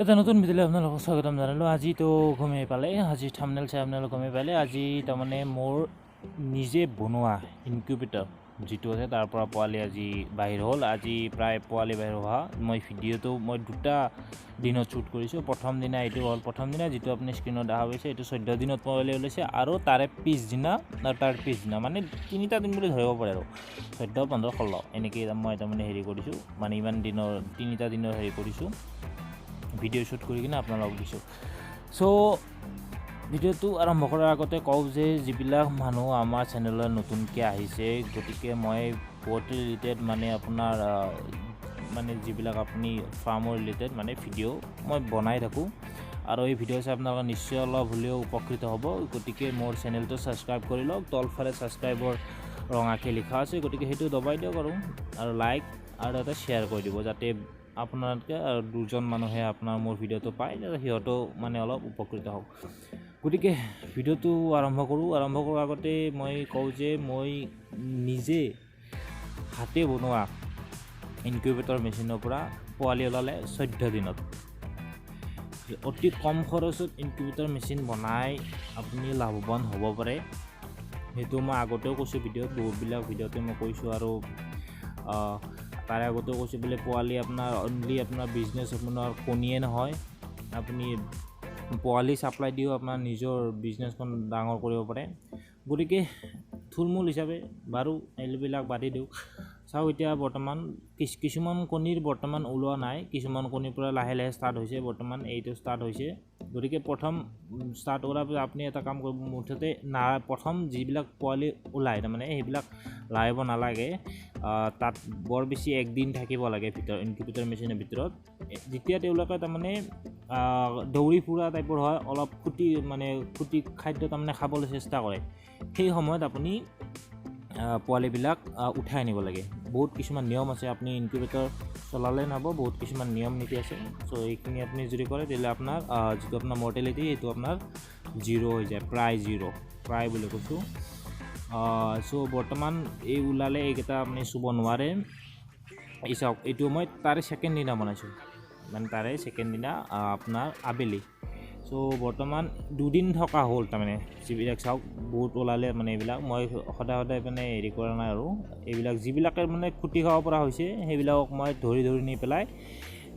এটা নতুন ভিডিঅ'লৈ আপোনালোকক স্বাগতম জনালোঁ। আজিতো গমেই পালে, আজি থাম্বনেইল চাই আপোনালোক গমেই পালে। আজি তাৰমানে মোৰ নিজে বনোৱা ইনকিউবেটৰ যিটো আছে তাৰ পৰা পোৱালি আজি বাহিৰ হ'ল। আজি প্ৰায় পোৱালি বাহিৰ হোৱা মই ভিডিঅ'টো মই দুটা দিনত শ্বুট কৰিছোঁ। প্ৰথম দিনা এইটো হ'ল, প্ৰথম দিনা যিটো আপুনি স্ক্ৰীণত দেখা পাইছে এইটো 14 দিনত পোৱালি ওলাইছে, আৰু তাৰে পিছদিনা আৰু তাৰ পিছদিনা মানে তিনিটা দিন বুলি ধৰিব পাৰে আৰু 14, 15, 16 এনেকৈ মই তাৰমানে হেৰি কৰিছোঁ, মানে ইমান দিনৰ তিনিটা দিনৰ হেৰি কৰিছোঁ, ভিডিঅ' শ্বুট কৰি কিনে আপোনালোকক দিছোঁ। চ' ভিডিঅ'টো আৰম্ভ কৰাৰ আগতে কওঁ যে যিবিলাক মানুহ আমাৰ চেনেলত নতুনকৈ আহিছে, গতিকে মই পল্ট্ৰি ৰিলেটেড মানে আপোনাৰ মানে যিবিলাক আপুনি ফাৰ্মৰ ৰিলেটেড মানে ভিডিঅ' মই বনাই থাকোঁ, আৰু এই ভিডিঅ' চাই আপোনালোকে নিশ্চয় অলপ হ'লেও উপকৃত হ'ব। গতিকে মোৰ চেনেলটো ছাবস্ক্ৰাইব কৰি লওক, তলফালে ছাবস্ক্ৰাইবৰ ৰঙাকৈ লিখা আছে, গতিকে সেইটো দবাই দিয়ক আৰু লাইক আৰু এটা শ্বেয়াৰ কৰি দিব, যাতে আপোনাতকৈ আৰু দুজন মানুহে আপোনাৰ মোৰ ভিডিঅ'টো পায়, যাতে সিহঁতেও মানে অলপ উপকৃত হওক। গতিকে ভিডিঅ'টো আৰম্ভ কৰোঁ। আৰম্ভ কৰাৰ আগতে মই কওঁ যে মই নিজে হাতে বনোৱা ইনকিউবেটৰ মেচিনৰ পৰা পোৱালি ওলালে 14 দিনত। অতি কম খৰচত ইনকিউবেটৰ মেচিন বনাই আপুনি লাভৱান হ'ব পাৰে, সেইটো মই আগতেও কৈছোঁ ভিডিঅ'ত, বহুতবিলাক ভিডিঅ'তে মই কৈছোঁ, আৰু তাৰে আগতেও কৈছোঁ বোলে পোৱালি আপোনাৰ অনলি আপোনাৰ বিজনেছ আপোনাৰ কণীয়ে নহয়, আপুনি পোৱালি ছাপ্লাই দিও আপোনাৰ নিজৰ বিজনেছখন ডাঙৰ কৰিব পাৰে। গতিকে থুলমূল হিচাপে বাৰু এইবিলাক বাদি দিওঁ। চাওক এতিয়া বৰ্তমান কিছুমান কণীৰ বৰ্তমান ওলোৱা নাই, কিছুমান কণীৰ পৰা লাহে লাহে ষ্টাৰ্ট হৈছে, বৰ্তমান এইটো ষ্টাৰ্ট হৈছে। গতিকে প্ৰথম ষ্টাৰ্ট কৰাৰ পিছত আপুনি এটা কাম কৰিব, মুঠতে না প্ৰথম যিবিলাক পোৱালি ওলায় তাৰমানে সেইবিলাক লাৰিব নালাগে, তাত বৰ বেছি একদিন থাকিব লাগে ভিতৰত ইনকিউবেটৰ মেচিনৰ ভিতৰত। যেতিয়া তেওঁলোকে তাৰমানে দৌৰি ফুৰা টাইপৰ হয়, অলপ খুটি মানে খুটি খাদ্য তাৰমানে খাবলৈ চেষ্টা কৰে, সেই সময়ত আপুনি পোৱালিবিলাক উঠাই আনিব লাগে। বহুত কিছুমান নিয়ম আছে, আপুনি ইনকিউবেটৰ চলালে নহ'ব, বহুত কিছুমান নিয়ম নীতি আছে। চ' এইখিনি আপুনি যদি কৰে তেতিয়াহ'লে আপোনাৰ যিটো আপোনাৰ মৰ্টেলিটি সেইটো আপোনাৰ জিৰ' হৈ যায়, প্ৰায় জিৰ', প্ৰায় বুলি কৈছোঁ। চ' বৰ্তমান এই ওলালে এইকেইটা আপুনি চুব নোৱাৰে। এই চাওক, এইটো মই তাৰে ছেকেণ্ড দিনা বনাইছোঁ, মানে তাৰে ছেকেণ্ড দিনা আপোনাৰ আবেলি। চ' বৰ্তমান দুদিন থকা হ'ল, তাৰমানে যিবিলাক চাওক বহুত ওলালে, মানে এইবিলাক মই সদায় সদায় মানে হেৰি কৰা নাই আৰু এইবিলাক যিবিলাকে মানে খুটি খাব পৰা হৈছে সেইবিলাকক মই ধৰি ধৰি নি পেলাই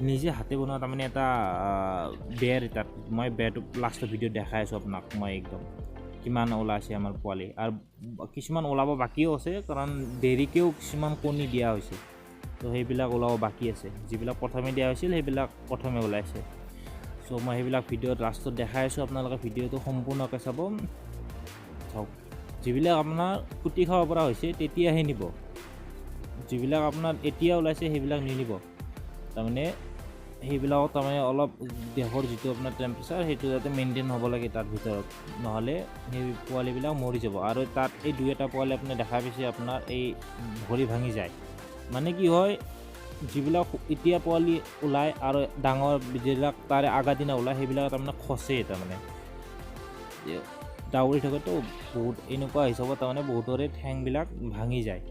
নিজে হাতে বনোৱা তাৰমানে এটা বেৰ, তাত মই বেৰটো লাষ্টৰ ভিডিঅ'ত দেখাই আছোঁ আপোনাক মই একদম কিমান ওলাইছে আমাৰ পোৱালি। আৰু কিছুমান ওলাব বাকীও আছে, কাৰণ দেৰিকৈও কিছুমান কণী দিয়া হৈছে, তো সেইবিলাক ওলাব বাকী আছে। যিবিলাক প্ৰথমে দিয়া হৈছিল সেইবিলাক প্ৰথমে ওলাইছে। চ' মই সেইবিলাক ভিডিঅ'ত লাষ্টত দেখাই আছোঁ, আপোনালোকে ভিডিঅ'টো সম্পূৰ্ণকৈ চাব। চাওক যিবিলাক আপোনাৰ খুটি খাব পৰা হৈছে তেতিয়াহে নিব, যিবিলাক আপোনাৰ এতিয়া ওলাইছে সেইবিলাক নিনিব। তাৰমানে সেইবিলাকত তাৰমানে অলপ দেহৰ যিটো আপোনাৰ টেম্পাৰেচাৰ সেইটো যাতে মেইনটেইন হ'ব লাগে তাৰ ভিতৰত, নহ'লে সেই পোৱালিবিলাক মৰি যাব। আৰু তাত এই দুই এটা পোৱালি আপুনি দেখা পাইছে আপোনাৰ এই ভৰি ভাঙি যায়, মানে কি হয় যিবিলাক এতিয়া পোৱালি ওলায় আৰু ডাঙৰ যিবিলাক তাৰে আগাদিনা ওলায় সেইবিলাক তাৰমানে খচে, তাৰমানে দাউৰি থাকেতো বহুত, এনেকুৱা হিচাপত তাৰমানে বহুতৰে ঠেংবিলাক ভাঙি যায়।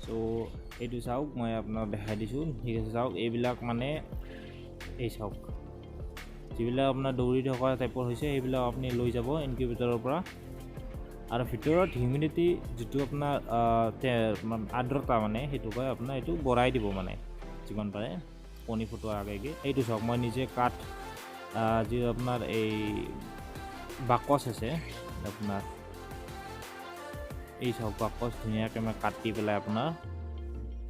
চ' এইটো চাওক মই আপোনাক দেখাই দিছোঁ, ঠিক আছে। চাওক এইবিলাক মানে এই চাওক যিবিলাক আপোনাৰ দৌৰি থকা টাইপৰ হৈছে সেইবিলাক আপুনি লৈ যাব ইনকিউবেটৰৰ পৰা। আৰু ভিতৰত হিউমিডিটি যিটো আপোনাৰ আৰ্দ্ৰতা মানে সেইটো কয় আপোনাৰ, এইটো বঢ়াই দিব মানে যিমান পাৰে কণী ফুটোৱাৰ আগে আগে। এইটো চাওক মই নিজে কাঠ যি আপোনাৰ এই বাকচ আছে আপোনাৰ, এই চাওক বাকচ ধুনীয়াকৈ মই কাটি পেলাই আপোনাৰ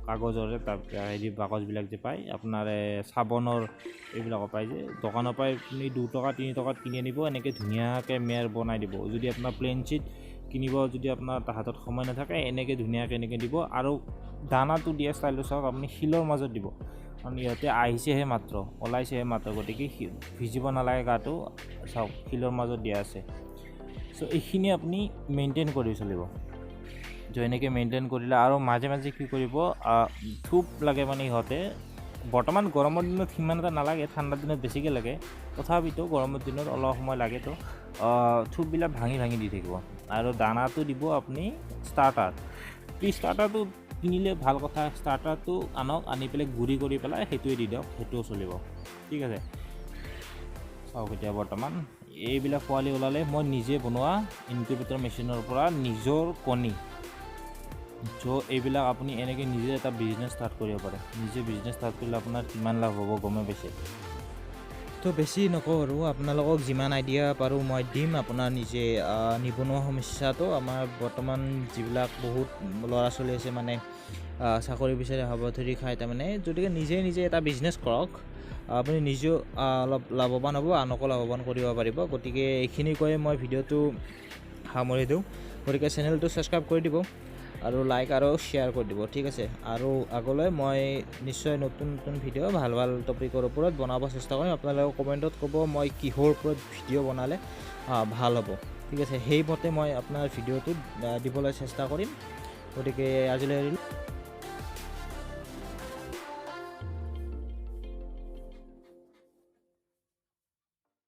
কাগজৰে তাত হেৰি বাকচবিলাক যে পায় আপোনাৰ চাবোনৰ এইবিলাকো পায় যে দোকানৰ পৰাই আপুনি 2 টকা 3 টকাত কিনি আনিব, এনেকৈ ধুনীয়াকৈ মেৰ বনাই দিব। যদি আপোনাৰ প্লেইন শ্বীট কিনিব যদি আপোনাৰ হাতত সময় নাথাকে এনেকৈ ধুনীয়াকৈ এনেকৈ দিব। আৰু দানাটো দিয়া ষ্টাইলটো চাওক, আপুনি শিলৰ মাজত দিব, কাৰণ ইহঁতে আহিছেহে মাত্ৰ, ওলাইছেহে মাত্ৰ, গতিকে ভিজিব নালাগে গাটো। চাওক শিলৰ মাজত দিয়া আছে। চ' এইখিনি আপুনি মেইনটেইন কৰি চলিব। ত' এনেকৈ মেইনটেইন কৰিলে আৰু মাজে মাজে কি কৰিব, থূপ লাগে মানে ইহঁতে বৰ্তমান গৰমৰ দিনত সিমান এটা নালাগে, ঠাণ্ডাৰ দিনত বেছিকৈ লাগে, তথাপিতো গৰমৰ দিনত অলপ সময় লাগেতো। থূপবিলাক ভাঙি ভাঙি দি থাকিব। আৰু দানাটো দিব আপুনি ষ্টাৰ্টাৰ, প্ৰি ষ্টাৰ্টাৰটো কিনিলে ভাল কথা, ষ্টাৰ্টাৰটো আনক, আনি পেলাই গুড়ি কৰি পেলাই সেইটোৱে দি দিয়ক, সেইটোও চলিব, ঠিক আছে। চাওক, এতিয়া বৰ্তমান এইবিলাক পোৱালি ওলালে মই নিজে বনোৱা ইনকিউবেটৰ মেচিনৰ পৰা নিজৰ কণী। চ' এইবিলাক আপুনি এনেকৈ নিজে এটা বিজনেছ ষ্টাৰ্ট কৰিব পাৰে। নিজে বিজনেছ ষ্টাৰ্ট কৰিলে আপোনাৰ কিমান লাভ হ'ব গমেই পাইছে। তো বেছি নকওঁ আৰু, আপোনালোকক যিমান আইডিয়া পাৰোঁ মই দিম। আপোনাৰ নিজে নিবনুৱা সমস্যাটো, আমাৰ বৰ্তমান যিবিলাক বহুত ল'ৰা ছোৱালী আছে, মানে চাকৰি বিচাৰি হাবাথুৰি খায়, তাৰমানে গতিকে নিজে নিজে এটা বিজনেছ কৰক। আপুনি নিজেও অলপ লাভৱান হ'ব, আনকো লাভৱান কৰিব পাৰিব। গতিকে এইখিনি কৈয়ে মই ভিডিঅ'টো সামৰি দিওঁ। গতিকে চেনেলটো ছাবস্ক্ৰাইব কৰি দিব আৰু লাইক আৰু শ্বেয়াৰ কৰি দিব, ঠিক আছে? আৰু আগলৈ মই নিশ্চয় নতুন নতুন ভিডিঅ' ভাল ভাল টপিকৰ ওপৰত বনাব চেষ্টা কৰিম। আপোনালোকে কমেণ্টত ক'ব মই কিহৰ ওপৰত ভিডিঅ' বনালে ভাল হ'ব, ঠিক আছে? সেইমতে মই আপোনাৰ ভিডিঅ'টো দিবলৈ চেষ্টা কৰিম। গতিকে আজিলৈ এৰিলোঁ।